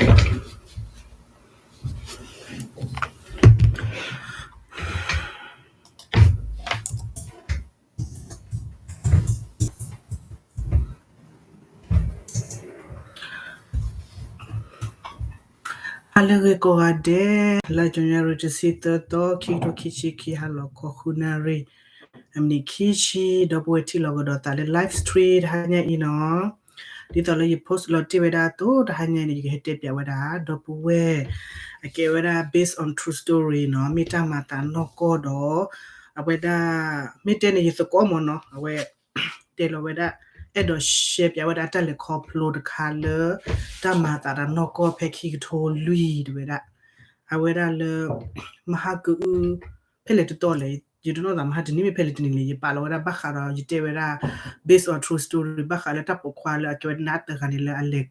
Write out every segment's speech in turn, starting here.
ဟါလၢအဂ့ၤကိးဂၤဒဲး, လါကညီရ့ၣ်တဆံသၢသီ ခံကထိခံဆံခံ ဟါလီၤခီဃုနၣ်ရံၣ် အမံးနံးခံဆံ, ဒီပုၢ်ဝဲၢ်ထံၣ်လိာ်ကဒီးသးလၢ live stream တဟါညါအံၤနီၤ, ဒ်သိးလၢယ post လီၤတ့ၢ်ဝဲဒၣ်အသိး တဟါညါအံၤန့ၣ် ယကဟဲတဲပၠးဝဲဒၣ် ဒီပုၢ်ဝဲၢ်, အကဲဝဲဒၣ် based on true story နီၤ, မ့ၢ်တၢ်မၤသးနီၢ်ကီၢ်ဒီး အဝဲဒၣ် မ့ၢ်တဲန့ၣ်ယသကိးမ့ၢ်နီၤ, အဝဲ တဲလီၤဝဲဒၣ် အဲၣ်ဒိး share ပၠးဝဲဒၣ်တၢ်လဲၤခီဖျိတခါလၢ တၢ်မၤသးတၢ်နီၢ်ကီၢ်ဖဲခံကထိလွံၢ်တဝဲဒၣ်, အဝဲဒၣ်လၢ မဟါကအု ဖဲလဲၣ်တတီလဲၣ်, ယတနီၣ်သးမဟါတနံၤမ့ၢ်ဖဲလဲၣ်တနံၤန့ၣ် ယပာ်လီၤဝဲဒၣ်ဘၣ်ဃးဒီး ယတဲဝဲဒၣ် based on true story ဘၣ်ဃးလၢတၢ်ပိာ်ခွါလၢအကဲဝဲဒၣ်နးတဂၤန့ၣ်လၢအလဲၤ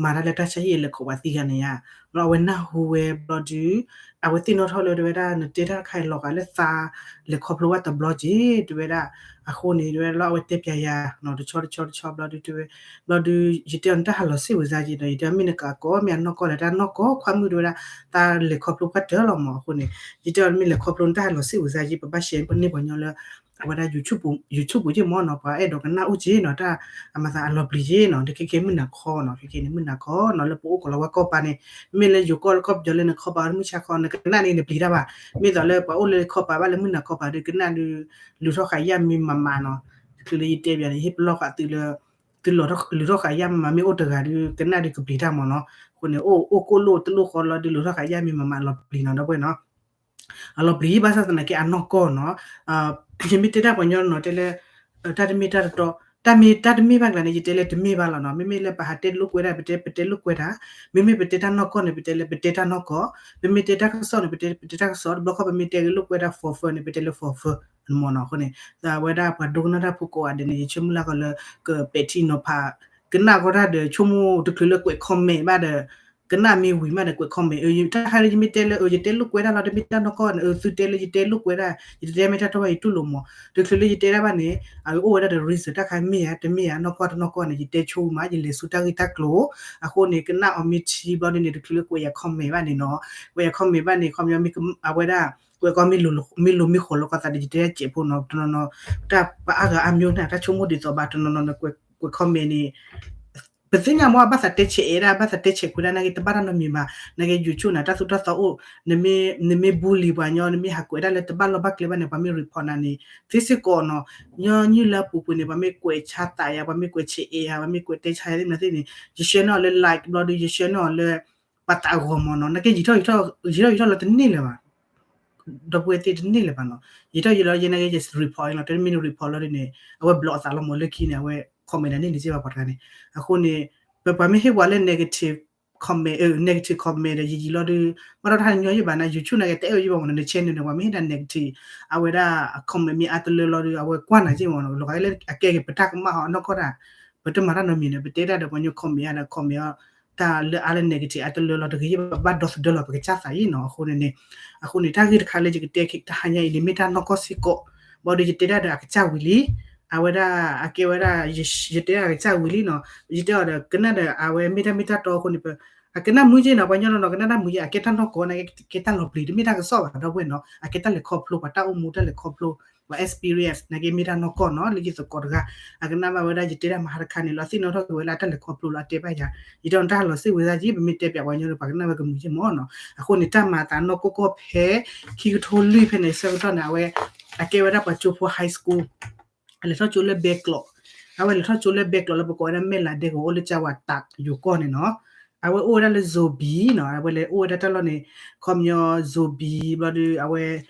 မၤတၢ်လၢတၢ်ဆါဟံၣ်အလဲၤခိးပှၤသံဂၤန့ၣ်ယါ, ဒီးအဝဲနၢ်ဟူဝဲဘျီဒုး အဝဲသ့ၣ်နီၣ်ထီၣ်လၢတဝဲဒၣ် နတဲတၢ်တခါအံၤလီၤဂာ်လၢသးလဲၤခီဖျိဘၣ်တဘျီက့ၤ တဝဲဒၣ်, အဃိန့ၣ် တဝဲဒၣ်လၢအဝဲတဲပၠးယၤနီၤ တဆီတဆီတဆီဘျီဒုး တဝဲ ဘျီဒုး ယတဲအီၤနတၢ်ဟးလီၤစ့ၣ်ဝံၤစါက့ၤဒီး ယတဲအီၤမ့ၢ်နကးကီး မ့ၢ်အနီၢ်ကီၢ်လဲၣ် တၢ်နီၢ်ကီၢ်ခွါမုၣ်တဝဲဒၣ် တၢ်လဲၤခီဖျိပှၢ်တၢၢ်လီၤမး အဃိန့ၣ် ယတဲအီၤမ့ၢ်လဲၤခီဖျိနတၢ်ဟးလီၤစ့ၣ်ဝံၤစါက့ၤ ပဘၣ် share ပန့ၢ်ပှၤညီလၢ အဝဲဒၣ် YouTube ပူၤက့ၤမ့ၢ်နီၤ ပှၤအဲၣ်ဒိးကနၣ်အိၣ်က့ၤနီၤ တၢ်အမၤသးအလီၤပျံၤက့ၤနီၤ ခဲကဲမုၢ်နၤခီနီၤ ခဲကဲန့ၣ်မုၢ်နၤခီနီၤ လၢပအိၣ်ကီးလီၤဝဲကီၢ်ပၤန့ၣ် မ့ၢ်လၢယိၤကီၢ်လၢကီၢ်ပယီၤလၢနခီပၤမုၢ်ဆါခီ နကနၣ်န့ၣ်နပျံၤတၢ်ဘၣ် မ့ၢ်သိးလၢပှၤအိၣ်လၢခီပၤဘၣ်လၢမုၢ်နၤခီပၤဒီးကနၣ်ဒုး လူၤထီၣ်ဃာ်ယၣ်မ့ၢ်မးမးနီၤ တချုးလၢယတဲပၠးန့ၣ် ဟ့ၣ်ပလီၢ်ဃာ်သုလၢ သုလူၤထီၣ်ဃာ်ယၣ်မ့ၢ်မးမ့ၢ်အိၣ်တဂၤဒုး ကနၣ်ဒုးကပျံၤတၢ်မးနီၤ အဃိန့ၣ် အိၣ်အိၣ်ကိၣ်လိၣ်တလိၣ်ဃီလီၤဒုး လူၤထီၣ်ဃာ်ယၣ်မ့ၢ်မးမးလီၤပျံၤနီၤ ဒီပုၢ်ဝဲၢ်နီၤ အလီၤပျံၤဘၣ်ဆၣ်သနာ်က့အနီၢ်ကီၢ်နီၤ ယမ့ၢ်တဲတၢ်ပှၤညီနီၤတဲလၢ တၢ်တမ့ၢ်တၢ်တတီ တၢ်မ့ၢ်တၢ်တမ့ၢ်ဘၣ်ကျါန့ၣ် ယတဲလၢတမ့ၢ်ဘၣ်လီၤနီၤ မ့မ့ၢ်လၢပဟးတဲလိာ်ကွဲဒၣ် ပတဲပတဲလိာ်ကွဲတၢ် မ့မ့ၢ်ပတဲတၢ်နီၢ်ကီၢ်န့ၣ် ပတဲလၢပတဲတၢ်နီၢ်ကီၢ် ပမ့ၢ်တဲတၢ်ကစီၣ်န့ၣ် ပတဲပတဲတၢ်ကစီၣ် တဘျီဃီပမ့ၢ်တဲလိာ်ကွဲဒၣ် for fun န့ၣ် ပတဲလၢ for fun မ့ၢ်နီၤ အဃိန့ၣ် အဝဲဒၣ်ပှၤဒိကနၣ်တၢ်ဖိကိးဂၤဒဲးန့ၣ် ယဆၢမုၢ်လၢ်ကီးလၢ ကပဲာ်ထံနီၤဖး ကနၣ်ကီတၢ်ဒီး ဆိကမိၣ်တချုးလၢကွဲး comment ဘၣ်ဒီး ကနၣ်မ့ၢ်ဝံၤမးဒီး ကွဲး comment အတၢ်ခါလၢယမ့ၢ်တဲလၢ အ ယတဲလိာ်ကွဲဒၣ်လီၤ တမ့ၢ်တၢ်နီၢ်ကီၢ်န့ၣ် အ သုတဲလၢယတဲလိာ်ကွဲဒၣ် ယတတဲမ့ၢ်တၢ်တီဘၣ် ယတူၢ်လိာ်မး တချုးလၢယတဲဒၣ်ဘၣ်န့ၣ် အအိၣ်ဝဲဒၣ်ဒီး reason တၢ်ခါမ့ၢ်ဧါ တမ့ၢ်ဧါ နီၢ်ကီၢ်တနီၢ်ကီၢ်န့ၣ် ယတဲဆိမး ယလဲၤဆူတၢ်ဂ့ၢ်တၢ်ကျိၤ အဃိန့ၣ် ကနၣ်အီၤမ့ၢ်ထံဘျီဒ်န့ၣ် တချုးလၢကွဲးယၤ comment ဘၣ်န့ၣ်နီၤ ကွဲးယၤ comment ဘၣ်န့ၣ် ခီပညီ အဝဲဒၣ် ကွဲးကီမ့ၢ်လိၤမ့ၢ်ဃီၤလီၤကီသးဒီး ယတဲတၢ်စဲးဖိနီၤ တနီၤနီၤ တၢ်ပအါဂၤအါမျိုးန့ၣ် တၢ်ဆိကမိၣ်ဒ်သိးဘၣ် တနီၤနီၤ နကွဲး ကွဲး comment န့ၣ် ပသ့ၣ်ညါမ့ၢ် ဘၣ်သးတဲဆဲးအဲၣ်ဒၣ် ဘၣ်သးတဲဆဲးခွဲးဒၣ် နာ်က့တဘၣ်တၢ်နီတမံၤဘၣ် နာ်က့ YouTube န့ၣ် တၢ်သိၣ်တၢ်သီအိၣ် နမ့ၢ် နမ့ၢ် bully ပှၤညီ နမ့ၢ်ဟးကွဲးဒၣ်လၢတဘၣ်လီၢ်ဘၣ်ကျဲဘၣ်န့ၣ် ပှၤမ့ၢ် report နၤန့ၣ် သ့စ့ၢ်ကီးနီၤ ညီနုၢ်လၢအပူၤကွံာ်န့ၣ် ပှၤမ့ၢ်ကွဲးဆါသးယၤ ပှၤမ့ၢ်ကွဲးဆဲးအဲၣ်ယၤ ပှၤမ့ၢ်ကွဲးတဲဆါယၤသ့ၣ်မနုၤသ့ၣ်န့ၣ် ယ share န့ၢ်အီၤလၢ like ဘျီဒုး ယ share န့ၢ်အီၤလၢ ပှၤသးအဂီၢ်မ့ၢ်နီၤ နာ်က့ ယံာ်ထီၣ်ယံာ်ထီၣ်လီၤတန့ၢ်လၢၤဘၣ် ဒီပုၢ်ဝဲၢ်သ့ၣ်တန့ၢ်လၢၤဘၣ်နီၤ ယံာ်ထီၣ်ယံာ်လီၤ ယဲနာ်က့ ယ report အံၤလီၤ တမ့ၢ်န report လီၤဒ်န့ၣ် အဝဲ block အသးလီၤမး လၢခံန့ၣ် အဝဲ comment န့ၣ်န့ၢ်န့ၣ်စ့ၢ်ဘၣ်ပှၤတဂၤန့ၣ် အဃိန့ၣ် ပပှၤမ့ၢ်ဟ့ၣ်ပှၤလၢ negative comment အ negative comment ဒီး ယံာ်ယံာ်လီၤဒုး ဘၣ်ဒီးတၢ်ညီယံၢ်ဘၣ်နၤ YouTube နာ်က့ တအဲၣ်အီၤယံၢ်ဘၣ်မးနီၤ န channel န့ၣ် ပှၤမ့ၢ်ဟ့ၣ်နၤ negative အဝဲဒၣ်အ comment မ့ၢ်အါတလၢလီၤဒုး အဝဲကွၢ်နၤစ့ၢ်မးနီၤ လီၤဂာ်လၢအကဲက့ၤပတၢ်ကမၣ်ဟီ နီၢ်ကီၢ်တၢ် ပတမၤတၢ်နီတမံၤန့ၣ် ပတဲဒၣ်ဒီးပှၤညီ comment ဧါဒီး comment အီၤ တၢ်လၢအါလၢ negative အါတလၢလီၤ တဂ့ၤယဘၣ်ဒီသဒၢလီၤ ပကစၢ်သးအံၤနီၤ အဃိန့ၣ်န့ၣ် အဃိန့ၣ် တၢ်ဂ့ၢ်တခါလၢယကတဲတဟါညါအံၤန့ၣ် မ့ၢ်တၢ်နီၢ်ကီၢ်စ့ၢ်ကီး ဘၣ်ဒီးယတဲဒၣ်ဒီးအကစၢ်ဝံၤလံ အဝဲဒၣ် အကဲဝဲဒၣ် ယတဲဒၣ်အကစၢ်ဝံၤလံနီၤ ယတဲအီၤဒီး ကနၣ်ဒီး အဝဲမ့ၢ်တၢ်မ့ၢ်တၢ်တီအဃိန့ၣ် အကနၣ်မုာ်က့နီၤ ပှၤညီနီၤနီၤ ကနၣ်တၢ်မုာ်က့ အကဲတၢ်နီၢ်ကီၢ်န့ၣ် ကဲတၢ်လီၤပျံၤ တမ့ၢ်တၢ်ကစီၣ်ဘၣ် ဒီပုၢ်ဝဲၢ်နီၤ အကဲတၢ်လဲၤခီဖျိ ပှၤတၢ်အိၣ်မူ တၢ်လဲၤခီဖျိ ပှၤ experience နာ်က့မ့ၢ်တၢ်နီၢ်ကီၢ်နီၤ လၢယသကိးတဂၤ အကနၣ်ဘၣ်ဝဲဒၣ် ယတဲဒၣ်မဟါတခါန့ၣ်လီၤ အသ့ၣ်နီၣ်ထီၣ်က့ၤဝဲလၢအတၢ်လဲၤခီဖျိလီၤ အတဲဘၣ်ယၤ ယတဲအီၤနတၢ်ဟးလီၤစ့ၣ်ဝဲဒၣ်က့ ပမ့ၢ်တဲပၠးပှၤညီဒီး ပှၤကနၣ်ဝဲကမုာ်က့မ့ၢ်နီၤ အဃိန့ၣ် တၢ်မၤသးနီၢ်ကီၢ်ကီၢ်ဖဲ ခံကထိလွံၢ်ဖဲန့ၣ် ဆၢကတီၢ်န့ၣ် အဝဲ အကဲဝဲဒၣ်ပှၤကၠိဖိ high school အလဲၤထီၣ်ကၠိလၢဘဲကျိး အဝဲလဲၤထီၣ်ကၠိလၢဘဲကျိးလၢပကိးဝဲဒၣ်မဲၢ်လးဒဲကဝီၤ အိၣ်လၢကၠၢ်ဝးတးယိၤကီၢ်န့ၣ်နီၤ အဝဲအိၣ်ဝဲဒၣ်လၢ Zobe နီၤ အဝဲလဲၤအိၣ်ဝဲဒၣ်တၢ်လီၢ်န့ၣ် ခီပညီ Zobe ဘျီဒုး အဝဲ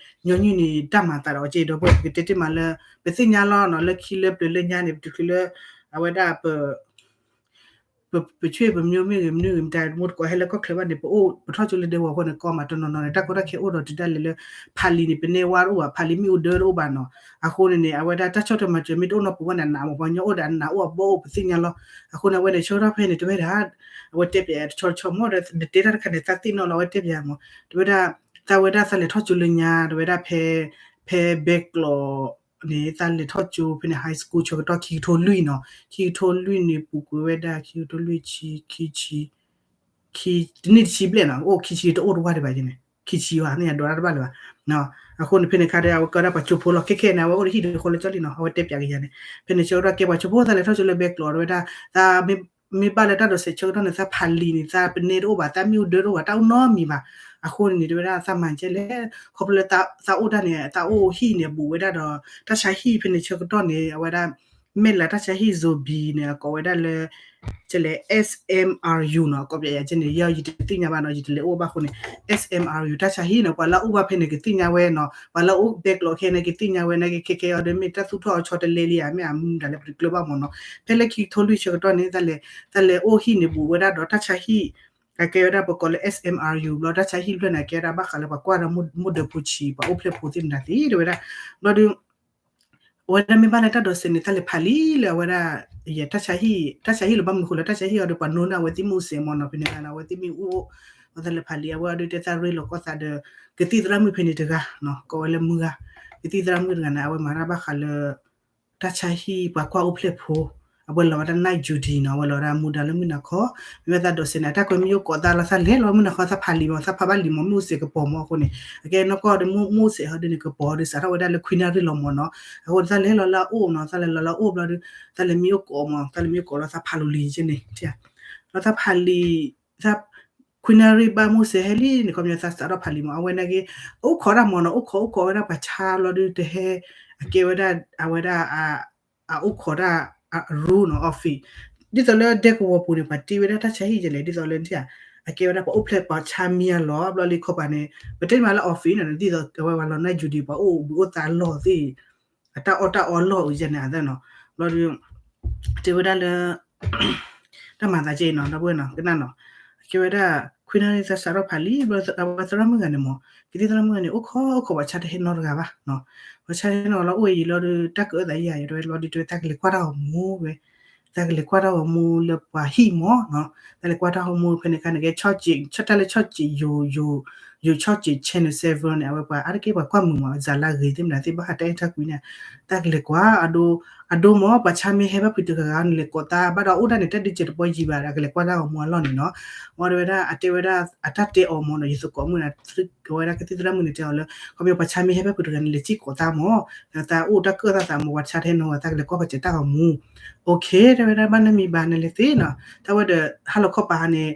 ညီနုၢ်န့ၣ် တၢ်မၤသးဒီးအီၤက့ဒီး ပကတဲတ့ၢ်မးလၢ ပသ့ၣ်ညါလီၤနီၤ လၢခံလၢပျၢၤလၢညါန့ၣ် ပတချုးလၢ အဝဲဒၣ်ပ ပဆွေပမျိုးမ့ၢ်ဂ့ၤ မနုၤဂ့ၤ မတၤမိၢ်တကိးဟဲလၢကီၢ်ချၢဘၣ်န့ၣ် ပအိၣ်ပထီၣ်ကၠိလၢဒဲကဝီၤအဃိန့ၣ် ကီမးတနီၤနီၤန့ၣ် တၢ်ကီတၢ်ခဲအိၣ်ဒီးတုၤဒၣ်လဲာ်လၢ ဖးလံာ်န့ၣ် ပနဲဝါတအိၣ်ဘၣ် ဖးလံာ်မ့ၣ်အူဒၢတအိၣ်ဘၣ်နီၤ အဃိန့ၣ်န့ၣ် အဝဲဒၣ်တၢ်ဆီၣ်ထွဲမၤစၢၤမ့ၢ်တအိၣ်နီတပူၤဘၣ်န့ၣ် အနးမး ပှၤကညီအိၣ်ဒီးအနးအိၣ်အဘီအိၣ်ပသ့ၣ်ညါလီၤ အဃိန့ၣ် အဝဲန့ၣ်ဆၢကတီၢ်ဖဲန့ၣ် တဝဲဒၣ် အဝဲတဲပၠးတဆီတဆီမ့ၢ်ဒီး နတဲတၢ်တခါန့ၣ် သးသ့ၣ်နီၣ်လီၤ အဝဲတဲပၠးမး တဝဲဒၣ် သးဝဲဒၣ်သးလဲၤထီၣ်ကၠိလၢညါ တဝဲဒၣ်ဖဲ ဖဲဘဲကျိး န့ၣ် သးလဲၤထီၣ်ကၠိဖဲန့ၣ် high school ဆၢကတီၢ်ခံကထိလွံၢ်နီၤ ခံကထိလွံၢ်န့ၣ် ပူၤကွံာ်ဝဲဒၣ် ခံကထိလွံၢ်ဆံ ခံဆံ ခံ, တနံၣ်တဆံဘျဲၣ်နီၤ, အိၣ်ခံဆံတအိၣ်တဝၢ်ဒံးဘၣ်န့ၣ်, ခံဆံဝဲန့ၣ် ယဒိးတၢ်တဘၣ်လၢၤဘၣ်. အဃိန့ၣ် ဖဲန့ၣ်ခါဒီး အဝဲကဲဒၣ်ပှၤကၠိဖိလီၤ, ခဲခဲန့ၣ် အဝဲအိၣ်တဟံၣ်တဃီလၢကၠီလံနီၤ, အဝဲတဲပၠးက့ၤယၤန့ၣ်, ဖဲန့ၣ်ဆၢကတီၢ်ကဲပှၤကၠိဖိ သးလဲၤထီၣ်ဆိလၢဘဲကျိး တဲဝဲဒၣ်, သးမ့ၢ်ဘၣ်လၢတၢ်ဒိးစဲးဆၢကတီၢ်န့ၣ် သးဖးလံာ်န့ၣ် သးပနဲတအိၣ်ဘၣ်, သးမ့ၣ်အူဒၢတအိၣ်ဘၣ်, တၢ်အိၣ်နီတမံၤဘၣ်. အဃိန့ၣ်န့ၣ် တဲဝဲဒၣ် သးမၤကဲလဲၣ်, ခီဖျိလၢသးအိၣ်တၢ်န့ၣ် သးအိၣ်ဟံၣ်န့ၣ် ဘူးဝဲဒၣ်ဒီး တၢ်ဆါဟံၣ်ဖဲန့ၣ်ဆၢကတီၢ်န့ၣ် အဝဲဒၣ် မဲၢ်လးတၢ်ဆါဟံၣ် Zobi န့ၣ် အကိးဝဲဒၣ်လၢ ကဲလဲၣ် S M R U နီၤ, အကိးပၠးယၤကဲန့ၣ် ယဲယတသ့ၣ်ညါဘၣ်နီၤ, ယတလဲၤအိၣ်ဘၣ်အဃိန့ၣ် S M R U တၢ်ဆါဟံၣ်န့ၣ် ပှၤလၢအအိၣ်ဘၣ်ဖဲန့ၣ် ကသ့ၣ်ညါဝဲနီၤ, ပှၤလၢအအိၣ်ဘဲကျိးခဲန့ၣ် ကသ့ၣ်ညါဝဲန့ၣ် ခဲခဲအံၤဒီး မ့ၢ်တၢ်သူၣ်ထီၣ်အဆီတလဲလံဧါ, မ့ၢ်အမုၢ်ဒၣ်လၢပတကျၢၤဘၣ်မ့ၢ်နီၤ. ဖဲလၢခံကထိလွံၢ်ဆၢကတီၢ်န့ၣ် သးလဲၤအိၣ်ဟံၣ်န့ၣ် ဘူးဝဲဒၣ်ဒီးတၢ်ဆါဟံၣ် အကဲဝဲဒၣ်ပကိးလၢ S M R U ဘျီ တၢ်ဆါဟံၣ်ဖျၢၣ်န့ၣ် အကဲဝဲဒၣ်ဘၣ်ဃးလၢပှၤကွၢ်ဒီးမိၢ်ဒၢးဖိဆံး ပှၤအိၣ်ဖျဲၣ်ဖိသ့ၣ်မတၤသ့ တဲဝဲဒၣ်. ဘျီဒီး အဝဲဒၣ်မ့ၢ်ဘၣ်လၢတၢ်ဒိးစဲးန့ၣ် သးလဲၤဖးလံာ်လၢအဝဲဒၣ် ယဲ တၢ်ဆါဟံၣ်, တၢ်ဆါဟံၣ်လီၤ ဘၣ်မနုၤဃိလၢတၢ်ဆါဟံၣ်အံၤဒီး ပှၤနိနၢ်ဝဲသ့ၣ်မ့ၣ်အူစဲးမ့ၢ်နီၤ, ဖဲန့ၣ်ဂၤန့ၣ် အဝဲသ့ၣ်မ့ၣ်အူအိၣ်, သးလဲၤဖးလံာ် အဝဲအီၤဒီးတဲသးရ့လိာ်ကီၢ်သးဒီး ကသံၣ်သရၣ်မုၣ်ဖဲန့ၣ်တဂၤနီၤ, ကိးဝဲလၢမုၢ်ဂၤ, ကသံၣ်သရၣ်မုၣ်တဂၤန့ၣ် အဝဲမၤတၢ်ဘၣ်ဃးလၢ တၢ်ဆါဟံၣ်ပှၤကွၢ်အိၣ်ဖျဲၣ်ဖိ, အဝဲလီၤဝဲဒၣ် night duty နီၤ, အဝဲလီၤဝဲဒၣ်မူဒါလၢမုၢ်နၤခီ, မ့ၢ်ဝဲသးဒိးစဲးန့ၣ် တၢ်ကွဲမ့ၢ်ယိၣ်ကိးသးလီၤ သးလဲၤလီၤမုၢ်နၤခီ သးဖးလံာ်မ့ၢ် သးဖးဘၣ်လံာ်မ့ၢ် မ့ၣ်အူစဲးကပီၤမ့ၢ်အဃိန့ၣ် အကဲနီၢ်ကီၢ်ဒီး မ့ၣ်အူစဲးဟီဒီးန့ၣ် ကပီၤဒီး စးထီၣ်ဝဲဒၣ်လၢခွံနၣ်ရံၣ်လီၤမ့ၢ်နီၤ, အဃိသးလဲၤလီၤလၢအအိၣ်နီၤ, သးလဲၤလီၤလၢအအိၣ်ဘျီဒီး သးလဲၤမ့ၢ်အိၣ်ကိးမ့ၢ် သးလဲၤမ့ၢ်အိၣ်ကိးလီၤ သးဖးလီၤလံာ်ကဲန့ၣ်, လီၤသးဖးလံာ် သး ခွံနၣ်ရံၣ်ဘၣ်မ့ၣ်အူစဲးဟဲလံန့ၣ် ခီပညီသးစးထီၣ်ဖးလံာ်မ့ၢ် အဝဲန့ၣ်က့ၤ အိၣ်ခိးတၢ်မ့ၢ်နီၤ, အိၣ်ခိးအိၣ်ခိးဝဲဒၣ်ပှၤဆါဘျီဒီး တဟဲ အကဲဝဲဒၣ် အဝဲဒၣ် အအိၣ်ခိးတၢ် အ room နီၤ office, ဒ်သိးလၢဒဲကဝီၤပူၤန့ၣ် ပှၤတ့ဝဲဒၣ်တၢ်ဆါဟံၣ်ယဲလဲၣ် ဒ်သိးလၢ အကဲဝဲဒၣ်ပှၤအိၣ်ဖျဲၣ်ပှၤဆါမံအလီၢ် ဘျီလံခီပၤန့ၣ် ပတဲမ့ၢ်လၢ office နီၤ ဒ်သိးအဝဲပှၤလီၤ night duty ပှၤအိၣ်ဘှံးအိၣ်သါအလီၢ်သ့ၣ် အတၢ်အီၣ်တၢ်အီလီၢ်အံၤယဲန့ၣ် အသၢနီၤ, ဘျီဒီး တဲဝဲဒၣ်လၢ တၢ်မၤသးကဲနီၤ ဒီပုၢ်ဝဲၢ်နီၤ ကနၣ်နီၤ, ကဲဝဲဒၣ် ခွံနၣ်ရံၣ်သးစးထီၣ်ဖးလံာ် ဘျီအဝဲသရၣ်မုၣ်ဂၤန့ၣ်မ့ၢ် ကသံၣ်သရၣ်မုၣ်ဂၤန့ၣ် အိၣ်ခိးအိၣ်ခိးပှၤဆါတဟဲနီတဂၤဘၣ်နီၤ, ပှၤဆါတဟဲနီတဂၤလီၤ အိၣ်အံၤလီၤဒီး တၢ်ကအၢသးယၤယၤ တဲဝဲလီၤဒီး တဲဝဲသးကလဲၤကွၢ်တၢ်ဂီၤမူဝဲ သးကလဲၤကွၢ်တၢ်ဂီၤမူလၢပှၤဟံၣ်မ့ၢ်နီၤ, သးလဲၤကွၢ်တၢ်ဂီၤမူဖဲန့ၣ်အခါန့ၣ် ကဲ ဆီၣ်ကၠံး တၢ်လၢဆီၣ်ကၠံးယိၤ ယိၤ ယိၤဆီၣ်ကၠံး channel seven န့ၣ် အဝဲပှၤအါတက့ၢ်ပှၤကွၢ်မုာ်မ့ၢ် စၤလါဂ့ၤသ့ၣ်မနုၤသ့ၣ် ဘၣ်ဟးတၢ်အဲၣ်တၢ်ကွံန့ၣ် သးကလဲၤကွၢ်အဒိ အဒိမ့ၢ် ပှၤဆါမ့ၢ်ဟဲဘၣ်ဖုးတဂၤဂၤန့ၣ် လဲၤကိးသးဘၣ်ဒီး အိၣ်ဒၣ်န့ၣ် တၢ်ဒုးစဲးတပီယံၤဘၣ်ဒီး ကလဲၤကွၢ်တၢ်ဂီၤမူအလီၢ်န့ၣ်နီၤ, ဝဲတဲဝဲဒၣ် အတဲဝဲဒၣ် အတၢ်တဲအီၤမ့ၢ်နီၤ ယသကိးမုၣ်န့ၣ် ဝဲဒၣ်ကသံၣ်သရၣ်မုၣ်န့ၣ်တဲအီၤလၢ ခီပညီပှၤဆါမ့ၢ်ဟဲဘၣ်ဖုးတဂၤန့ၣ် လဲၤစံၣ်ကိးသးမ့ၢ် သးအိၣ်တၢ်ကၢၣ်သးသးမ့ၢ် ပှၤဆါတဟဲနီၤ သးကလဲၤကွၢ်ပှၤစဲးတၢ်ဂီၤမူ OK တဲဝဲဒၣ် ဘၣ်နၢ်မံၤဘၣ် နလဲၤသ့နီၤ, သးဝဲဒီး ဟါလီၤခီပၤန့ၣ်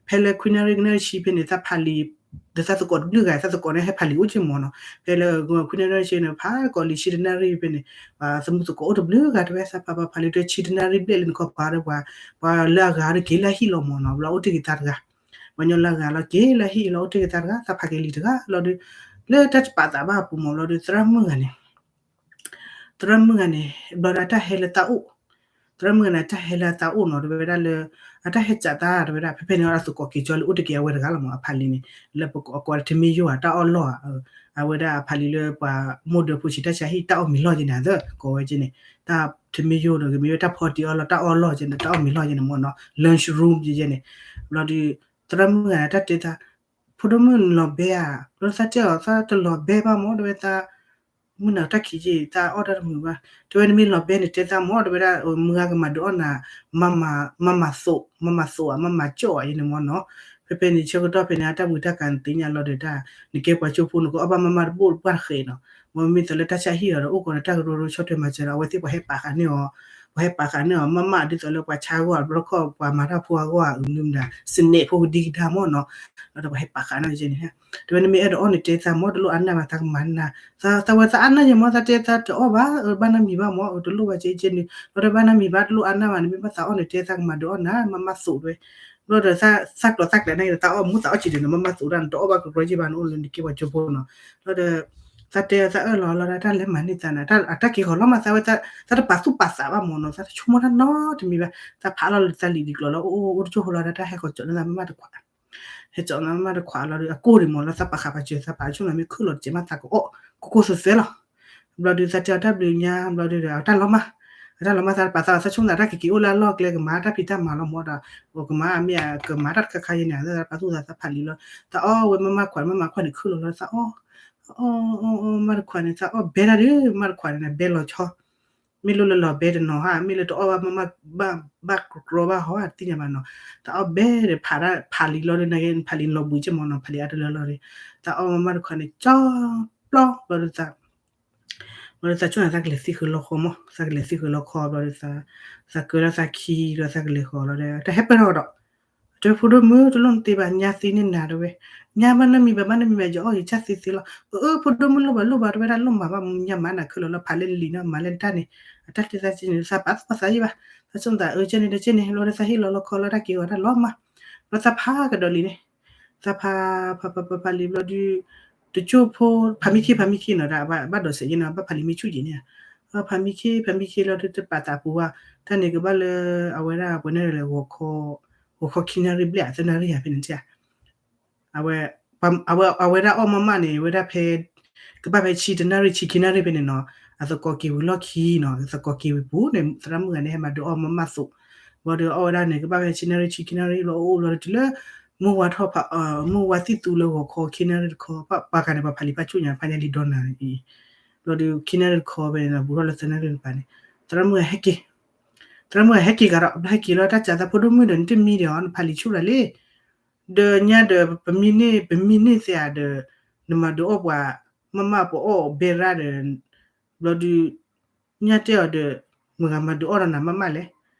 ဖဲလၢခွံနၣ်ရံၣ်ကနၣ်ရံၣ်ဆံဖဲန့ၣ် သးဖးလံာ် ဒီးသးသကိးတဘျုးဂၤ သးသကိးန့ၣ်ဟဲဖးလံာ်အိၣ်က့မ့ၢ်နီၤ, ဖဲလၢခွံနၣ်ရံၣ်ကနၣ်ရံၣ်ဆံန့ၣ် ဖးကိးလံာ်ဆံတနၣ်ရံၣ်ဖဲန့ၣ် ပှၤသမူသကိးအိၣ်တဘျုးဂၤ တဲဝဲသးဖးဖးဖးလံာ်တဆံတနၣ်ရံၣ်ဘျဲၣ်လံန့ၣ်ခီပၤဒီး ပှၤ ပှၤလၢအဂၤဒီးက့ၤလၢဟံၣ်လီၤမ့ၢ်နီၤ, ဘျီအိၣ်တ့ၢ်က့ၤသးတဂၤ, ပှၤညီလၢအဂၤလီၤက့ၤလၢဟံၣ်လီၤ အိၣ်တ့ၢ်က့ၤသးတဂၤ သးဖးက့ၤလံာ်တဂၤလီၤဒီး လၢတၢ်တပာ်သးဘၣ်အပူၤမ့ၢ်လီၤဒီး သရၣ်မုၣ်ဂၤန့ၣ် သရၣ်မုၣ်ဂၤန့ၣ် ဘျီဒီးအတၢ်ဟဲလၢသးအိၣ်, သရၣ်မုၣ်ဂၤန့ၣ် အတၢ်ဟဲလၢသးအိၣ်နီၤ တဲဝဲဒၣ်လၢ အတၢ်ဟဲစးသး တဲဝဲဒၣ် ဖဲဖဲန့ၣ်အသကိးက့ၤကၠီလံ အိၣ်တ့ၢ်က့ၤအဝဲတဂၤလီၤမ့ၢ် အဖးလံာ်န့ၣ် လၢပကိးအကိးလၢထမ့ၢ်ယိၣ်ဧါ တၢ်အီၣ်လီၢ်ဧါ, အဝဲဒၣ်အဖးလံာ်လၢပှၤမိၢ်ဒၢးဖိဆံးတၢ်ဆါဟံၣ် တၢ်အီၣ်မ့ၤလီၢ်က့န့ၣ် အသကိးဝဲက့န့ၣ် တၢ်ထမ့ၢ်ယိၣ်ဒီး ကမ့ၢ်ဝဲတၢ်ဖီတံၢ်အီၣ်လီၢ် တၢ်အီၣ်လီၢ်က့န့ၣ် တၢ်အီၣ်မ့ၤလီၢ်က့န့ၣ်မ့ၢ်နီၤ lunch room က့န့ၣ်, ဘျီဒီး သရၣ်မုၣ်ဂၤန့ၣ် တၢ်တဲသး ဖိဒိၣ်မုၣ်နလီၤဘဲဧါ, ဘျီသးတဲအီၤ သးတလီၤဘဲဘၣ်မ့ၢ် တဲဝဲသး မုၢ်နၤတၢ်ခံးက့ သးအီၣ်တၢ်တမုာ်ဘၣ်, တဲဝဲနမ့ၢ်လီၤဘဲန့ၣ်တဲသးမ့ၢ် တဲဝဲဒၣ် မုၢ်ဂၤကမၤဒုးအီၣ်နၤ မၤမၤသိး မၤမၤသိးဧါ မၤမၤကၠီၣ်ဧါ ယဲန့ၣ်မ့ၢ်နီၤ, ဖဲဖဲန့ၣ်ဆၢကတီၢ်ဖဲန့ၣ် အတၢ်မုာ်တၢ်ကၤနသ့ၣ်ညါလီၤဒီးတၢ် နကဲပှၤကၠိဖိ နကအီၣ်ဘၣ်မးမးတဘိၣ်တပှၢ်တဃဲးနီၤ, မ့မ့ၢ်သိးလၢတၢ်ဆါဟံၣ်အီၤဒီး အိၣ်ကီးဒီးတၢ်ကရၢကရိဆီၣ်ထွဲမၤစၢၤဒီး အဝဲသ့ၣ်ပှၤဟဲပာ်ဃာ်န့ၢ်အီၤ ပှၤဟဲပာ်ဃာ်န့ၢ်အီၤ မးမးဒ်သိးလၢပှၤဆါအဂီၢ် ဘျီခီၣ်ပှၤမၤတၢ်ဖိအဂီၢ် အမနုၤမနုၤ စနဲၣ်ဖိကဒံကဒါမ့ၢ်နီၤ, ဒီးပှၤဟဲပာ်ဃာ်န့ၢ်ယဲန့ၣ် တဲဝဲနမ့ၢ်အဲၣ်ဒိးအီၣ်န့ၣ်တဲသးမ့ၢ် တလိၣ်အါနၢ်ဘၣ် သးကမၤနၤ, သးဝဲသးအါနၢ်ယဲမ့ၢ် သးတဲသးတအီၣ်ဘၣ် ဘၣ်နၢ်မံၤဘၣ်မ့ၢ် တလိၣ်ဘၣ်က့က့န့ၣ် ဘျီဒီးဘၣ်နၢ်မံၤဘၣ် တလိၣ်အါနၢ်ဘၣ် နမ့ၢ်ဘၣ်သးအီၣ်န့ၣ်တဲသးကမၤဒုးအီၣ်နၤ မးမးသိးတဲဝဲ ဘျီဒီးသးကျိးသးကျဲၤန့ၣ် သးအီၣ်မူသးအီၣ်စံးဒ်န့ၣ် မးမးသိးဒၣ် နတအီၣ်ဘၣ်ကရၢကရိဘၣ် နအိၣ်လၢနကဲပှၤကၠိဖိနီၤ, ဘျီဒီး သးတဲသးအၢၣ်လီၤလီၤဒၣ်တၢ်လဲၤမၤန့ၢ်သးန့ၣ် အတၢ်က့ၤဂီၤလီၤမး သးဝဲ သးတပာ်သူၣ်ပာ်သးဘၣ်မ့ၢ်နီၤ သးတဆိကမိၣ်တၢ်နီတမံၤဘၣ် သးဖးလီၤလၢသးလံာ်ဒ်ကျိၤလီၤ အိၣ်အိၣ်အိၣ်တကၠိဖိလီၤဒၣ် တၢ်ဟဲကီၤကၠီၤန့ၢ်သးမးတခွး ဟဲကၠီၤန့ၢ်မးတခွးလီၤဒီး အကိၢ်ဒံးမ့ၢ်လီၤ သးပာ်ဃာ်ပာ်စၢၤ သးပာ်ဆိၣ်နၤမ့ၢ်ခုၣ်လီၤတစဲးမး သးကအီၣ် ကိၢ်ကိၢ်သွဲသွဲလီၤ ဘျီဒီး သးတဲအီၤတၢ်ဘျုးညါ ဘျီဒီး အတၢ်လီၤမး အတၢ်လီၤမး သးတပာ်သး သးဆိကမိၣ်သးတၢ်က့ၤက့ၤအိၣ်လၢအလီၢ်ကျဲ ကမၤတၢ်ဖံးတၢ်မၤလီၤမ့ၢ်ဒီး ကမၤမ့ၢ်ကမၤတၢ်တခါခါယဲန့ၣ် သးပာ်သူၣ်သး သးဖးလံာ်လီၤ သးအီၣ်ဝဲမးမးခွး မးမးခွးန့ၣ်ခုၣ်လီၤလီၤ သးအီၣ် အီၣ်အီၣ်အီၣ် မးတခွးန့ၣ် သးအီၣ်ဘဲတၢ်ဒီး မးတခွးန့ၣ် ဘဲလီၤဆီ မ့ၢ်လၢလၢလီၤဘဲတနီၤဟါ မ့ၢ်လၢတအီၣ်ဘၣ်မးမး ဘၣ် ဘၣ်ကြီဘၣ်ဟီ တသ့ၣ်ညါဘၣ်နီၤ. တၢ်အီၣ်ဘဲဒီးဖးတၢ် ဖးလံာ်လီၤဒီး နကဲဖးလံာ်လီၤဘှံးက့မးနီၤ ဖးလံာ်အါတလၢလီၤဒီး တၢ်အီၣ်မးမးတခီန့ၣ် ကၠီပျီဘျီဒီး ဘျီဒီးသးဆိကမိၣ်သးကလဲၤသံဃုာ်လီခီမး သးကလဲၤသံဃုာ်လီခီဘျီဒီး သးကၢလီၤသးခံဒီးသးကလဲၤဃီၤလီၤဒီး တၢ်ဟဲပၢၢ်ထီၣ်ဒီး တဲဖိဒိၣ်မုၣ် တလိၣ်နတ့ဘၣ် ညါသ့န့ၣ်နၤတဲဝဲ, ညါဘၣ်နီတမံၤဘၣ် ဘၣ်နီတမံၤဘၣ် ယအီၣ်ယကၢ်သ့သ့လီၤ. အၢ ဖိဒိၣ်မုၣ်လိၣ်ဘၣ်လိၣ်ဘၣ် တဲဝဲဒၣ် လိၣ်မးဘၣ် မ့ၢ်ညါမၤနၤခဲလၢာ်လီၤ ဖးလၢလံာ်န့ၣ် မၤလၢတၢ်န့ၣ် အတၢ်တဲသးက့န့ၣ် သးပာ်သးယံၣ်ဘၣ် သးဆိကမိၣ်သးအၢကဲန့ၣ်တကဲန့ၣ် လီၤဒီးသးဟ့ၣ်လီၤလီခီလီၤတၢ်က့ၤဂီၤတၢ်လီၤမး ဘျီသးဖးကဒီးလံာ်န့ၣ် သးဖး ဖးဖးဖးဖးလံာ်ဘျီဒုး တကၠိၢ်ဖိ ဖးမံခ့ ဖးမံခ့နီၤ ဘၣ်ဒိးစဲးယဲန့ၣ် ဘၣ်ဖးလံာ်မ့ၢ်ဆူၣ်က့ၤန့ၣ် ဖးမံခ့ ဖးမံခ့လီၤဒုး တပာ်သးပူၤဘၣ် တၢ်န့ၣ်ကဘၣ်လၢ အဝဲဒၣ်ပှဲၤန့ၣ်လဲၣ် ဂီၤခီခံနၣ်ရံၣ်ဘျဲၣ် သၢနၣ်ရံၣ်ယၤဖဲန့ၣ် အဝဲ အဝဲဒၣ်အီၣ်မးမးန့ၣ် ဝဲဒၣ်ဖဲ ကဘၣ်ဖဲဆံတနၣ်ရံၣ် ဆံခံနၣ်ရံၣ်ဖဲန့ၣ်နီၤ အသကိးက့ၤဝံၤလီၢ်ခံနီၤ သကိးက့ၤဝံၤပူၤန့ၣ် သရၣ်မုၣ်ဂၤန့ၣ် ဟဲမၤဒုးအီၣ်မးမးသိး ဘျီဒီးအီၣ်ဝဲဒၣ်န့ၣ် ကဘၣ်ဖဲဆံနၣ်ရံၣ် ဆံခံနၣ်ရံၣ်လီၤ အိၣ်အိၣ်ဘျီဒီးတုၤလၢ မုၢ်ဝါထီၣ်ဖး မုၢ်ဝါသံၣ်သူလၢဂီၤခီခံနၣ်ရံၣ်တခီ ပှၤဂၤန့ၣ် ပှၤဖးလံာ်ပာ်ဆူၣ်ညါ ဖးညါလံာ်ဒီနၤန့ၣ် ဘျီဒီးခံနၣ်ရံၣ်တခီဖဲန့ၣ် ဘူးထီၣ်လၢသၢနၣ်ရံၣ်တပၤန့ၣ် သရၣ်မုၣ်ဂၤဟဲက့ၤ သရၣ်မုၣ်ဂၤဟဲက့ၤကဒီး ဘျီဟဲက့ၤလီၤ တၢ်စံးသးဖိဒိၣ်မုၣ်ဒီး နတမံဒီး နဖးလံာ်ဆူၣ်ရၤလံ ဒီးညါဒီး ပမံန့ၢ် ပမံန့ၢ်သ့ဧါဒီး နမၤဒုးအီၣ်ပှၤ မးမးပအီၣ်ဘဲရၣ်ဒီး ဘျီဒုး ညါတဲအီၤဒီး မတၤဂၤမၤဒုးအီၣ်ဒီးနၤမးမးလဲၣ်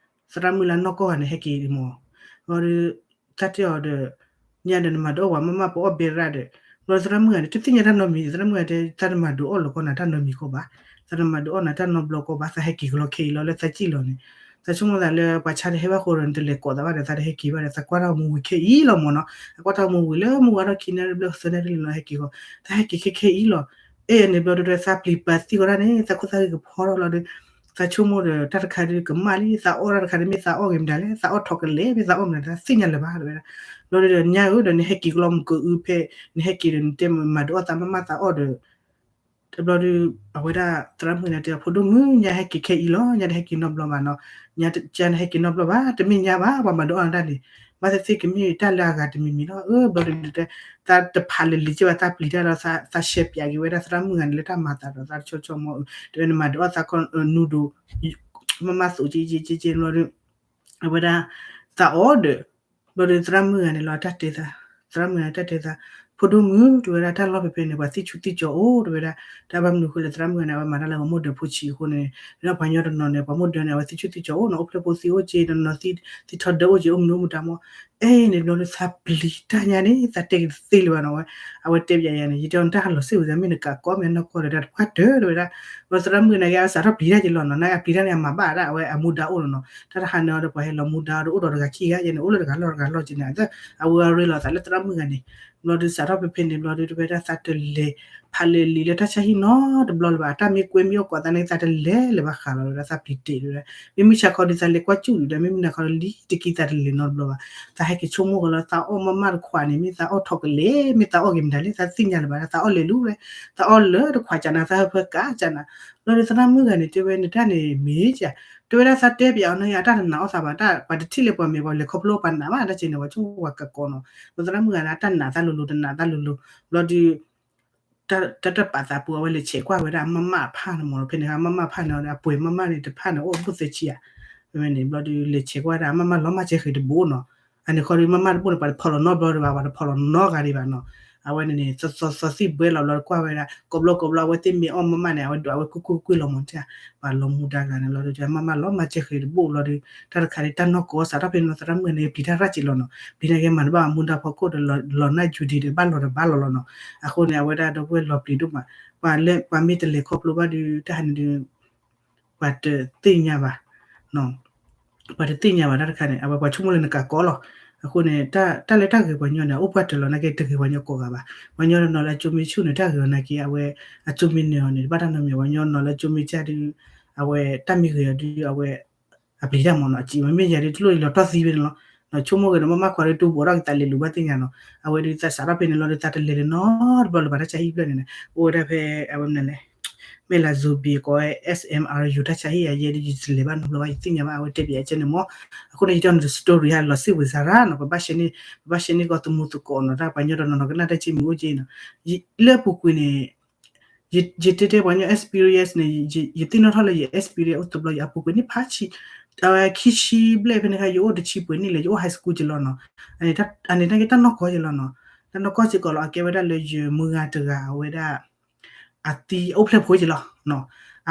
သရၣ်မုၣ်လၢနီၢ်ကီၢ်ဂၤန့ၣ်ဟဲက့ၤမး ဘျီဒီး တၢ်တဲအီၤဒီး ညါဒီးနမၤဒုးအီၣ်ပှၤမးမးပအီၣ်ဘဲရၣ်ဒီး ဘျီသရၣ်မုၣ်ဂၤန့ၣ် တသ့ၣ်ညါတၢ်နီတမံၤ သရၣ်မုၣ်ဂၤတဲ သးတမၤဒုးအီၣ်လီၤကီးနၤတၢ်နီတမံၤကီးဘၣ် သးတမၤဒုးအီၣ်နၤတၢ်နီတဘျီကီးဘၣ် သးဟဲက့ၤကလီခဲအံၤလီၤ လၢသးစံၣ်လီၤန့ၣ် သးဆိကမိၣ်သးလၢပှၤဆါတဟဲဘၣ်ဃိဒီး နတလဲၤကိးသးဘၣ်ဒီး သးတဟဲက့ၤဘၣ်ဒီး သးကွၢ်တၢ်အိၣ်မူဝံၤခဲအံၤလီၤမးနီၤ အကွၢ်တၢ်အိၣ်မူဝံၤလၢမုၢ်ဝါထီၣ်ခံနၣ်ရံၣ်ဘျဲၣ်သၢနၣ်ရံၣ်လီၤ ဟဲက့ၤဃီ သးဟဲက့ၤခဲခဲအံၤလီၤ အဲန့ၣ်ဘျီဒီး သးပျံၤပာ်သံၣ်ဃီဒၣ်န့ၣ် သးခိၣ်သးဂံၢ်ကဖီထီၣ်လီၤဒီး သးဆိကမိၣ်ဒီး တၢ်တခါဒုးကမၣ်လံ သးအီၣ်တၢ်တခါဒုး မ့ၢ်သးအီၣ်ဂ့ၤမတၤလဲၣ် သးအီၣ်ထိးကလဲာ် မ့ၢ်သးအီၣ်မတၤ သးသ့ၣ်ညါလၢၤဘၣ် တဲဝဲဒၣ် ဘျီဒီး ညါဧၢဒီး နဟဲက့ၤကလီမုၢ်ကအုဖဲ နဟဲက့ၤဒီး နတဲမၤဒုးအီၣ်သးမးမးသးအီၣ်ဒီး တဘျီဒုး အဝဲဒၣ်သရၣ်မုၣ်န့ၣ်တဲ ဖိဒိၣ်မုၣ် ညါဟဲက့ၤခဲအံၤလီၤ ညါတဟဲက့ၤနီတဘျီဘၣ်နီၤ ညါတဟဲက့ၤနီတဘျီဘၣ် တမ့ၢ်ညါဘၣ်ပှၤမၤဒုးအီၣ်နၤတၢ်န့ၣ် ဘၣ်သ့ၣ်သ့ၣ်ကမ့ၢ်တၢ်လၢအဂၤတမံၤမံၤလီၤ အၢ ဘျီဒုးတဲ သးတဖးလၢာ်လံာ်က့ဘၣ် သးပျံၤတၢ်လီၤ သးရှဲပၠးက့ၤဝဲဒၣ်သရၣ်မုၣ်ဂၤန့ၣ်လၢတၢ်မၤသးဒီး သးတဆီဆီမီၤအုး တဲဝဲနမၤဒုးအီၣ်သးခီနူဒိၣ် မးမးသိးက့က့က့က့ဘျီဒုး အဝဲဒၣ် သးအီၣ်ဒီး ဘျီဒီးသရၣ်မုၣ်ဂၤန့ၣ်လီၤ တၢ်တဲသး သရၣ်မုၣ်ဂၤတၢ်တဲသး ဖိဒိၣ်မုၣ် တဲဝဲဒၣ်တၢ်လီၢ်ဖဲဖဲန့ၣ် ပှၤသံၣ်ဆူၣ်သံၣ်ကၠီအိၣ် တဲဝဲဒၣ် တၢ်ဘၣ်မနုၤဃိလဲၣ် သရၣ်မုၣ်ဂၤန့ၣ် အဝဲမၤတၢ်လၢပှၤမိၢ်ဒၢးဖိဆံးအဃိန့ၣ် ဒီးပှၤကညီတနီၤန့ၣ် ပှၤမိၢ်ဒၢးန့ၣ် အဝဲသံၣ်ဆူၣ်သံၣ်ကၠီအိၣ်နီၤ အိၣ်ဖျဲၣ်ဖိသံအိၣ်က့ တနီၤသံၣ်ထီဒၢအိၣ်က့ အိၣ်မနုၤအိၣ်မတၤမီၤ အဲန့ၣ်ဘျီဒီးသးပျံၤတၢ်ညါန့ၣ် သးတဲက့ၤတသ့လၢၤဘၣ်နီၤဝဲ အဝဲတဲပၠးယၤန့ၣ် ယတဲအီၤနတၢ်ဟးလီၤစ့ၢ်ဝဲသးမ့ၢ်နကးကီမ့ၢ်နီၢ်ကီၢ်ဒီးတၢ်တပှၢ်တၢၢ် တဲဝဲဒၣ် ဘျီသရၣ်မုၣ်န့ၣ် ကဲအစးထီၣ်ပျံၤတၢ်က့ၤလီၤနီၤ နအပျံၤတၢ်န့ၣ် အမၤဘၣ်ဒၣ် အဝဲအမူဒါအိၣ်လီၤနီၤ တၢ်တဟါန့ၣ်ဒီးပှၤဟဲလီၤမူဒါဒီးအိၣ်ဒီးတဂၤခံဂၤယဲန့ၣ် အိၣ်လၢတဂၤလီၢ်တဂၤလီၢ်က့န့ၣ် အဝဲအရ့လီၤသးလၢသရၣ်မုၣ်ဂၤန့ၣ် ဘျီဒုးစးထီၣ်ဖဲဖဲန့ၣ် ဘျီဒုးတဲဝဲဒၣ်သးတလဲၤ ဖးလဲၤလံာ်လၢတၢ်ဆါဟံၣ်နီတဘျီလၢၤဘၣ် တၢ်မ့ၢ်ကွဲမ့ၢ်အီၣ်ကိးသးန့ၣ် သးတလဲၤလၢၤဘၣ်ဃးလီၤဝဲဒၣ်သးပျံၤတ့ၢ်တဲဝဲဒၣ် မ့မ့ၢ်ဆါခီဒုးသးလဲၤကွၢ်စူၣ်ဒီး မ့မ့ၢ်နၤခီဒုးလံတက့ၢ် သးတလဲၤနီတဘျီဘၣ် သးဟဲက့ၤဆိကမိၣ်က့ၤလီၤ သးအီၣ်မးမးတခွးန့ၣ် မ့ၢ်သးအီၣ်ထိးကလဲာ် မ့ၢ်သးအီၣ်ဂ့ၤမတၤလဲၣ် သးသ့ၣ်ညါလၢၤဘၣ် သးအီၣ်လဲၤလူၤဝဲ သးအီၣ်လၢတခွးကၢ်နၤ သးဟၢဖၢကၢ်ကၢ်နၤ ဘျီဒုးသရၣ်မုၣ်ဂၤန့ၣ် တဲဝဲနတၢ်န့ၣ် မ့ၢ်က တဲဝဲဒၣ်သးတဲပၠးအီၤန့ၣ် အတၢ်တနာ်အီၣ်သးဘၣ် တၢ်ပှၤတထံၣ်လၢပှၤမဲာ်ပှၤလဲၤခီဖျိပှၤနာ်ဘၣ် တၢ်က့န့ၣ် ပှၤဆိကမိၣ်ပှၤကးကီနီၤ ဘျီသရၣ်မုၣ်ဂၤန့ၣ် တၢ်နာ်သးလိၤလိၤ တနာ်သးလိၤလိၤ ဘျီဒုး တၢ်တပာ်သးပူၤ အဝဲလဲၤဆဲးကွၢ်ဝဲဒၣ်အမးမးအဖၣ်န့ၣ်မ့ၢ် ဖဲန့ၣ် အမးမးဖၣ်န့ၣ် အပှဲၤမးမးန့ၣ် တဖၣ်န့ၣ် အိၣ်ဘူးသၢဆံဧါ ဖဲန့ၣ် ဘျီဒုးလဲၤဆဲးကွၢ်ဝဲဒၣ်အမးမးလီၤမၢ်ကဲဃဲၤတဘိနီၤ အန့ၣ်ခီဒုးမးမးတဘိန့ၣ် ပှၤတဖီၣ်လီၤနီတဘျီဒံးဘၣ် ပှၤတဖီၣ်လီၤနီတဂၤဒံးဘၣ်နီၤ အဝဲန့ၣ်န့ၣ် သီသီသံၣ်ဘှဲလီၤဘျီကွၢ်ဝဲဒၣ် ကိးဘျီကိးဘျီ အဝဲသ့ၣ်မ့ၢ်အီၣ်မးမးန့ၣ် အဝဲဒိးအဝဲကွ့ၢ်ကွ့ၢ်ကွ့ၢ်လီၤမ့ၢ် ပှၤလီၤမူဒါဂၤန့ၣ်လီၤ မးမးလီၤမၢ်ကဲဃဲၤတဘိလီၤဒီး တၢ်တခါဒ်တၢ်နီၢ်ကီၢ်စးထီၣ်ဖဲန့ၣ် သရၣ်မုၣ်ဂၤန့ၣ် ပျံၤတၢ်ရၣ်က့ၤလီၤနီၤ ပျံၤန့ၣ်က့ၤမၤတဘၣ်အမူဒါဖီခိၣ်ဒီး လီၤနၢ်ယူၤဒံးဒီး ဘၣ်လီၤဒီးဘၣ်လီၤလီၤနီၤ အဃိန့ၣ် အဝဲဒၣ်ဒီပုၢ်ဝဲၢ်လီၤပျံၤဒိၣ်မး ပှၤလၢပှၤမ့ၢ်တလဲၤခီဖျိဘၣ်ဒီး တၢ်ဟးန့ၣ်ဒီး ပှၤတသ့ၣ်ညါဘၣ် ပှၤတသ့ၣ်ညါဘၣ်တၢ်တခါန့ၣ် အဝဲပှၤဆိကမိၣ်လၢနကးကီလီၤ အဃိန့ၣ် တၢ်လၢတၢ်ဂ့ၤပှၤညီန့ၣ် အိၣ်ပှၢ်တၢၢ်လီၤ နာ်က့တဂ့ၤပှၤညီကိးဂၤဘၣ် ပှၤညီတနီၤလၢအကၠိမ့ၢ်ဆူၣ်န့ၣ် တၢ်ဂ့ၤအီၤနာ်က့ အဝဲအကၠိမ့ၢ်နၢၤအီၤန့ၣ် တဘၣ်တၢ်နီတမံၤ ပှၤညီတနီၤလၢကၠိမ့ၢ်ကၢ်ဒီး အဝဲတၢ်မ့ၢ်ဂ့ၤအီၤဒီး အဝဲ အပျံၤတၢ်မ့ၢ်နီၤ အစံးဝဲမ့ၢ်ယၤဒ်တလိၣ်လီၤတီၢ်သံဝဲန့ၣ်လီၤ ဆိကမိၣ်ဂ့ၤဒီး မ့ၢ်မၤခွါဒီးတူၢ်ဘိးထီၣ်က့ၤသးလဲၤလူၤဘၣ်သ့ၣ်ညါနီၤ အဝဲဒုးသးစးထီၣ်ဖဲန့ၣ်လီၤဒီး သးတလဲၤလၢၤနီတဘျီလၢၤဘၣ်တၢ်ဆါဟံၣ်ဖျၢၣ်န့ၣ်န့ၣ် အိၣ်ဝဲဒၣ်ဖဲ အဝဲမနုၤလဲၣ် မ့ၢ်လၢ Zobi ကိးဝဲ S M R U တၢ်ဆါဟံၣ်ယၤ ယဲဒ်ယတလဲၤဘၣ်နီတဘျီဘၣ် ယသ့ၣ်ညါဘၣ် အဝဲတဲပၠးကဲန့ၣ်မ့ၢ် အဃိန့ၣ် ယတဲန story ဟးလီၤစံၣ်ဝဲ Zara နီၤ ပဘၣ်ရှဲန့ၢ် ပဘၣ်ရှဲန့ၢ်ကီးသမူသကိးနီၤ တၢ်ပှၤညီတနီၤနီၤကနၣ်တၢ်က့မုာ်အိၣ်က့နီၤ လၢအပူၤကွံာ်န့ၣ် ယတဲတဲပှၤကညီ experience န့ၣ် ယသ့ၣ်နီၣ်ထီၣ်လၢယ experience အိၣ်တဘျီ ယအပူၤကွံာ်န့ၣ်ဖးဆံး, ခံဆံဘျဲၣ်ဖဲန့ၣ်ခါ ယအိၣ်တဆံပှဲၤနံၣ်လၢ ယအိၣ် high school က့ၤလီၤနီၤ. အန့ၣ်တၢ်က့ၤတၢ်နီၢ်ကီၢ်က့ၤလီၤနီၤ. တၢ်နီၢ်ကီၢ်စ့ၢ်ကီးလီၤ အကဲဝဲဒၣ်လၢယမုၢ်ဂၤတဂၤအဝဲဒၣ် အသံအိၣ်ဖျဲၣ်ဖိက့ၤလီၤ.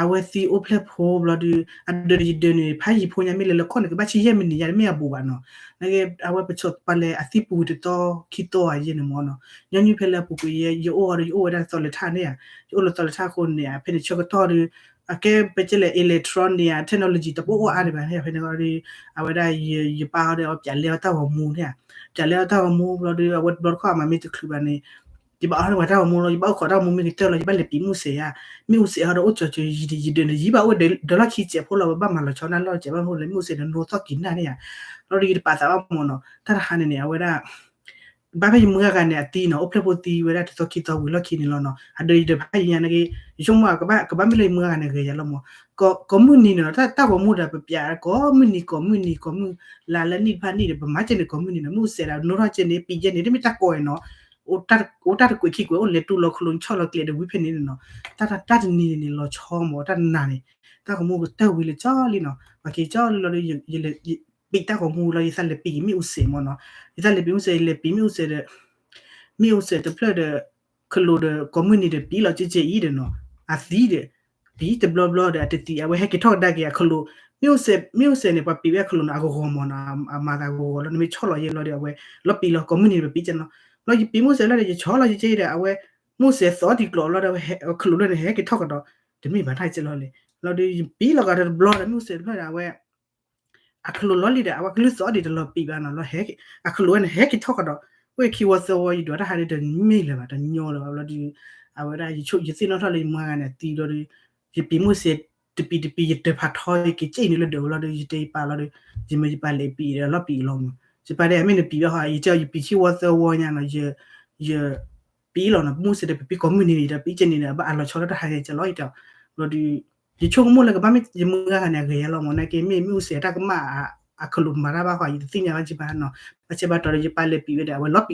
အဝဲသံအိၣ်ဖျဲၣ်ဖိဘျီဒီး အဒၢးဒီးယဒၢးန့ၣ် ဖးယံၤဖိညါ မ့ၢ်လၢလၢခီၣ်န့ၣ် ကဘၣ်ဆံယဲၢ်မံးနံးညါ တမ့ၢ်အဘူးဘၣ်နီၤ. နာ်က့ အဝဲပဆီၣ်ပလဲၤအသံပူၤတသီခံသီဧါယဲန့ၣ်မ့ၢ်နီၤ. ညီနုၢ်ဖဲလၢအပူၤကွံာ်ယဲ ယအိၣ်အီၤဒီး ယအိၣ်ဝဲဒၣ်တသီလၢထၣ်န့ၣ်ဧါ, ယအိၣ်လၢသီလၢထၣ်အဃိန့ၣ်ဧါ, ဖဲန့ၣ်ဆၢကတီၢ်ဒီး အကဲပကဲလဲၣ် electronic ဧါ technology တအိၣ်အါဒံးဘၣ်န့ၣ်ဧါ. ဖဲန့ၣ်ဒီး အဝဲဒၣ်ယပၢ်အီၤဒီး ပၠးလဲအီၤတၢ်ဂီၤမူန့ၣ်ဧါ, ပၠးလဲအီၤတၢ်ဂီၤမူဘျီဒီး အဝဲတဘျီတခီၣ်အမၤမ့ၢ်တချုးဘၣ်န့ၣ် ယဘၣ်အီၣ်န့ၢ်ပှၤတၢ်ဂီၤမူလီၤ, ယဘၣ်အိၣ်ခိးတၢ်ဂီၤမူမ့ၢ်ကတၢၢ်လီၤ ယဘၣ်လဲၤပံးမုၢ်စဲးယါ, မ့ၣ်အူစဲးဟီဒီးအိၣ်ကၠီၤကၠီၤယံၤဒီး ယဒၢးန့ၣ် ယံၤဘၣ်အိၣ်ဒီးလီၢ်ခံစဲးဖိလီၤ ပဘၣ်မၤလီၤဆီဒၣ်လီၢ်စဲးဘၣ်မ့ၢ်လၢ မ့ၣ်အူစဲးဒီးနိသီၣ်က့ၤနၢ်န့ၣ်ဧါ. ဘျီဒီးယတပာ်သးဘၣ်မ့ၢ်နီၤ တၢ်တဟါန့ၣ်န့ၣ် အဝဲဒၣ် ဘၣ်ဖဲယမုၢ်ဂၤဂၤန့ၣ် အသံနီၤ အိၣ်ဖျဲၣ်ဖိသံဝဲဒၣ်တသီခံသီဝံၤလီၢ်ခံန့ၣ်လီၤနီၤ. အဒၢးယဒၢးဖးယံၤညါနာ်က့ ယဆိကမိၣ် ကဘၣ်မ့ၢ်လၢယမုၢ်ဂၤဂၤန့ၣ် ဂဲၤယၤလီၤမ့ၢ် ကိးမုၢ်နံၤန့ၣ်နီၤ တၢ်ဂီၤမူဒီးပပၠး ကိးမုၢ်နံၤ ကိးမုၢ်နံၤ ကိးမုၢ်လါလၢနံၣ်တဖၣ်နံၣ်ဒီး ပမၤကဲန့ၣ် ကိးမုၢ်နံၤနီၤ မ့ၣ်အူစဲးဒီး နိထီၣ်ကဲန့ၣ် ပံးကဲန့ၣ် တမ့ၢ်တၢ်ကိးနီၤ အိၣ်တၢ်တကွဲးခံကွဲး အိၣ်လဲၤတူၢ်လီၤခလိာ် ဆီၣ်လီၤကျဲဒီးဝံၤဖဲန့ၣ်နီၤ. တၢ်တနံၤန့ၣ် လီၤဆီမ့ၢ် တၢ်နၤန့ၣ် တၢ်ဂီၤမူကတၢၢ်ဝံၤလၢကၠီလံနီၤ ပှၤက့ၤကၠီလံလီၤဒီး ယလဲၤ ပံးတၢ်ဂီၤမူလီၤ ယသးလဲၤပံးမ့ၣ်အူစဲးမ့ၢ်နီၤ. ယသးလဲၤပံးမ့ၣ်အူစဲး ယလဲၤပံးမ့ၣ်အူစဲးဒီး မ့ၣ်အူစဲးတဖျၢၣ်ဒီး ခလိာ်ဒီး ကိးမုၢ်နံၤဒီး ပံးလီၤကၠ့ကၠ့အံၤဒီးနီၤ အသံဒီး ပံးတဘျီဘျီဒီး အတသံ အဝဲဟဲက့ၤထီၣ်ကဒါက့ၤအခလိာ် မ့ၣ်အူစဲး မ့ၣ်အူစဲးန့ၣ် ပှၤပံးဝဲအခလိာ်န့ၣ် အဂီၤမ့ၢ်နီၤ အမၤသးဂီၤဂီၤလီၤ နမ့ၢ်ဆီၣ်လီၤယဲလီၤဒီး အဝဲလီၤပံးလီၤ ကိးမုၢ်နံၤဒီးပံးကဲနီၤ. လီၤယပံးမ့ၣ်အူစဲးလီၤဒီး ယဆီၣ်လီၤယကၠ့ဒီး အဝဲ မ့ၣ်အူစဲးသီၣ်ဒံးကျိာ်လီၤဒီး အဝဲခလိာ်လၢန့ၣ် ဟဲက့ၤထီၣ်ကဒီး တမ့ၢ်ဘၣ်တၢ်ကဲလီၤလဲၣ် လီၤဒီး ယပံးလီၤကဒီးတဘျီဒီး မ့ၣ်အူစဲးတဖျၢၣ်ဒီး အဝဲ အခလိာ်လီၤလံဒီး အဝဲကလုၢ်သီၣ်ဒံးတလီၤပံးဘၣ်နီၤ လီၤဟဲ အခလိာ်ဝဲန့ၣ် ဟဲက့ၤထီၣ်ကဒီး အိၣ်ခံဝီသၢဝီ ယဒွးတၢ်ဟးဒ်တမ့ၢ်လၢၤဘၣ် တညီလၢၤဘၣ် ဘျီဒီး အဝဲဒၣ် ယသ့ၣ်နီၣ်ထီၣ်လၢယမုၢ်ဂၤဂၤန့ၣ် အသံဘျီဒီး ယပံးမ့ၣ်အူစဲး တပံးတပံး ယတၢၢ်ဖးထီ ယက့ၤကၠ့နုာ်လၢဒၢးဝဲလီၤဒီး ယတဲယပၢ်လီၤဒီး ယမ့ၢ်ယပၢ်လဲၤပံးဒီးလီၤပံးလီၤမ့ၢ် ယပၢ်တဲ အမ့ၢ်နပံးဘၣ်ဟီ ယတဲအီၤ ယပံးခံဝီသၢဝီညါနီၤ ယ ယပံးလီၤနီၤ မ့ၣ်အူစဲးဒီး ပပံးကိးမုၢ်နံၤဒီး ပံးကဲန့ၣ်ဒီး ဘၣ်အလီၤဆီလၢတၢ်ဟးဂဲၤကဲလီၤ ယတဲအီၤ ဘျီဒီး ယဆိကမိၣ်လၢကဘၣ်မ့ၢ်ယမုၢ်ဂၤဂၤန့ၣ် အဂဲၤယၤလီၤမ့ၢ် နာ်က့မ့ၢ်မ့ၣ်အူစဲးတၢ်ကမၣ် အခလိာ်မၤတၢ်ဘၣ်ဃီ ယတသ့ၣ်ညါဘၣ်က့ဘၣ်နီၤ ဘၣ်ဆၢဘၣ်တီၤဒီး ယပၢ်လဲၤပံးဝဲဒီး အဝဲလီၤ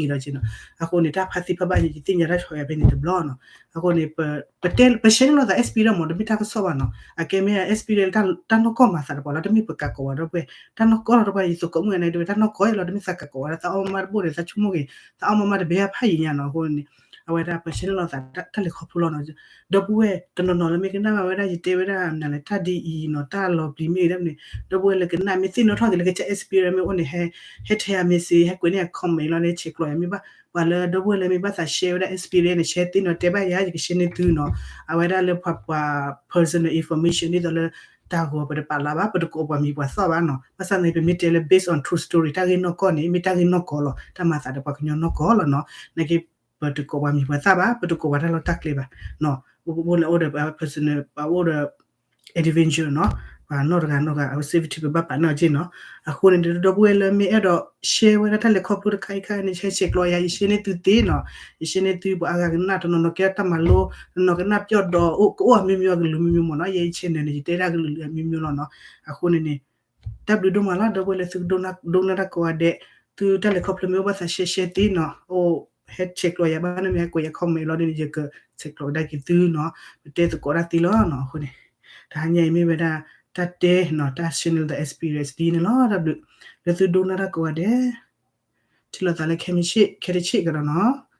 ပံးကဒီးက့နီၤ အဃိန့ၣ် တၢ်ဖါသံဖါဘၣ်န့ၣ် ယသ့ၣ်ညါတၢ်ဆီယၤဖဲန့ၣ်တဘျီနီၤ အဃိန့ၣ် ပတဲ ပshareန့ၢ်လိာ်သး experience မ့ၢ် တမ့ၢ်တၢ်ကစီၣ်ဘၣ်နီၤ အကဲမ့ၢ် experience တၢ်နီၢ်ကီၢ်မၤသးတပှၤလီၤ တမ့ၢ်ပကးကိးဝဲဒီပုၢ်ဝဲၢ် တၢ်နီၢ်ကီၢ်လီၤတပှၤ ယသကိးမုၣ်ဂၤန့ၣ် တဝဲတၢ်နီၢ်ကီၢ်လီၤ တမ့ၢ်သးကးကိးဝဲဒၣ် သးအီၣ်မါတဘိၣ်န့ၣ် သးဆိကမိၣ်က့ၤ သးအီၣ်မါမါတဘ့ၣ်အဖးယံၤညါနီၤ အဃိန့ၣ် အဝဲဒၣ် ပshareန့ၢ်လိာ်သး တၢ်လဲၤခီဖျိလီၤနီၤ ဒီပုၢ်ဝဲၢ် တနီၤနီၤလၢမ့ၢ်ကနၣ်ဘၣ်ဝဲဒၣ် ယတဲဝဲဒၣ် နလဲၤတၢ်ဒ်အံၤနီၤ တၢ်လီၤပျံၤမ့ၢ်ဂ့ၤဒၣ်န့ၣ် ဒီပုၢ်ဝဲၢ်လၢကနၣ် မ့ၢ်သ့ၣ်နီၣ်ထီၣ်က့ၤလၢကစၢ် experience မ့ၢ်အိၣ်န့ၣ် ဟဲ ဟဲထဲယၤ message ဟဲကွဲးန့ၢ်ယၤ comment လီၤန့ၣ် ဆဲးကျိးယၤ မ့ၢ်ဘၣ် ပှၤလၢဒီပုၢ်ဝဲၢ်လၢမ့ၢ်ဘၣ်သး share ဝဲဒၣ် experience န့ၣ် share သ့နီၤ တဲဘၣ်ယၤ ယကshareန့ၢ်သုနီၤ အဝဲဒၣ်လၢပှၤ personal information ဒ်သိးလၢ တၢ်ဂီၤပတပာ်လၢဘၣ် ပတကိးပှၤမံၤပှၤသီၣ်ဘၣ်နီၤ ဘၣ်ဆၣ်န့ၣ် ပမ့ၢ်တဲလၢ based on true story တၢ်ဂ့ၢ်နီၢ်ကီၢ်န့ၣ် မ့ၢ်တၢ်ဂ့ၢ်နီၢ်ကီၢ်လီၤ တၢ်မၤသးဒီးပှၤကညီနီၢ်ကီၢ်လီၤနီၤ နာ်က့ ပတကိးပှၤမံၤပှၤသီၣ်ဘၣ် ပတကိးပှၤတၢ်လီၢ်တၢ်ကျဲဘၣ် ပအိၣ်န့ၣ်အိၣ်ဒီး personal ပအိၣ်ဒီး individual နီၤ ပှၤနီၢ်တဂၤနီၢ်ဂၤ အဝဲ safety ပဘၣ်ပာ်န့ၢ်အီၤက့နီၤ အဃိန့ၣ် ဒီပုၢ်ဝဲၢ်လၢမ့ၢ်အဲၣ်ဒိး share ဝဲဒၣ်တၢ်လဲၤခီဖျိတခါအံၤခါန့ၣ် share ဆဲးကျိးယၤ ယshareန့ၢ်သုသ့နီၤ ယshareန့ၢ်သု ပှၤအါဂၤကနၣ် တနီၤနီၤကဲတၢ်မၤလိ တနီၤကနၣ်ပျီၢ်ဒီး ကအိၣ်အမျိုးမျိုး အကလုာ်မျိုးမျိုးမ့ၢ်နီၤ ယဲယ channel န့ၣ် ယတဲဒၣ်ကလုာ်အမျိုးမျိုးလီၤနီၤ အဃိန့ၣ်န့ၣ် တၢ်ဘျုးဒိၣ်မးလီၤ ဒီပုၢ်ဝဲၢ်လၢသုကဒိကနၣ်တၢ်ကိးဂၤဒဲး သုတၢ်လဲၤခီဖျိမ့ၢ်အိၣ်ဘၣ်သး share share သ့နီၤ အိၣ် ဟဲဆဲးကျိးယၤဘၣ်န့ၣ်မ့ၢ်ဟဲကွဲးယၤ comment လီၤန့ၣ် ယကဆဲးကျိးကဒါက့ၤသုနီၤ ပတဲသကိးတၢ်သ့လီၤနီၤ အဃိန့ၣ် တဟါညါအံၤမ့ၢ်ဝဲဒၣ် တၢ်တဲနီၤ တၢ် share န့ၢ်လိာ်သး experience ဒ်န့ၣ်လီၤ တၢ်ဘျုး လၢသုဒိကနၣ်တၢ်ကိးဂၤဒဲး ထံၣ်လိာ်သးလၢခဲမုၢ်ဆ့ၣ် ခဲတဆ့ၣ်ကဒီးနီၤ